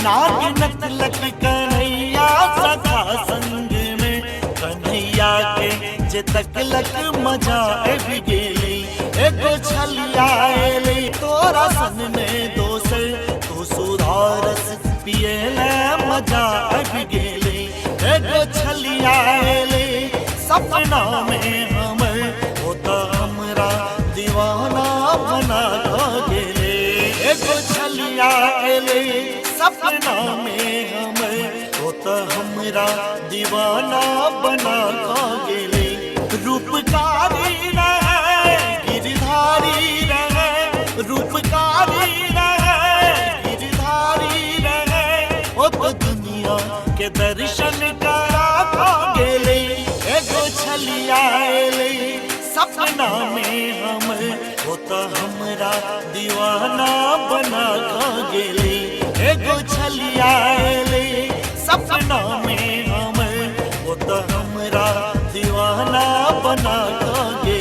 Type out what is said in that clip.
नाग नचलक कन्हैया सखा संग में, कन्हैया के जे तकलक मजा आबि गेलै। एगो छलिया एलै तोरा सन में दोसर, तू सुधारस पिए ले मजा आबि गेलै। एगो छलिया एलै सपना में हमर, ओ तऽ हमरा दीवाना बना कऽ गेलै। एगो छलिया एलै सपना में हमर, ओ तऽ हमरा दीवाना बना कऽ गेलै। रूपकारी रहै गिरधारी रहै, रूपकारी रहै गिरधारी रहै, ओ तऽ दुनिया के दर्शन करा कऽ गेलै। एगो छलिया एलै सपना में हमर, ओ तऽ हमरा दीवाना बना कऽ गेलै। एगो छलिया एलै सपना में हमर, ओ तऽ हमरा दीवाना बना कऽ गेलै।